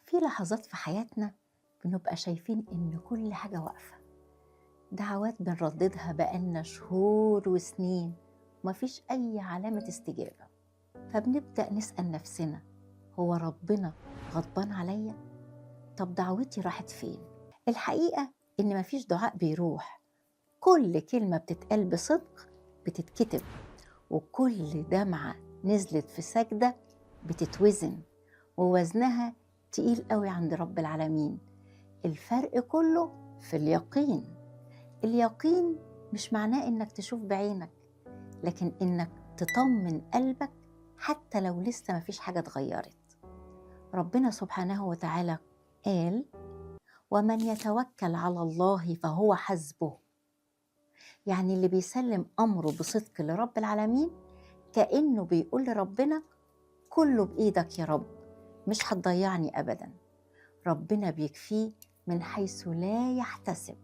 في لحظات في حياتنا بنبقى شايفين إن كل حاجة واقفة، دعوات بنرددها بقالنا شهور وسنين ومفيش أي علامة استجابة. فبنبدأ نسأل نفسنا، هو ربنا غضبان عليا؟ طب دعوتي راحت فين؟ الحقيقة إن مفيش دعاء بيروح، كل كلمة بتتقال بصدق بتتكتب، وكل دمعة نزلت في سجدة بتتوزن، ووزنها تقيل قوي عند رب العالمين. الفرق كله في اليقين. اليقين مش معناه إنك تشوف بعينك، لكن إنك تطمن قلبك حتى لو لسه مفيش حاجة اتغيرت. ربنا سبحانه وتعالى قال: ومن يتوكل على الله فهو حسبه. يعني اللي بيسلم أمره بصدق لرب العالمين كأنه بيقول لربنا: كله بإيدك يا رب، مش هتضيعني أبدا. ربنا بيكفيه من حيث لا يحتسب.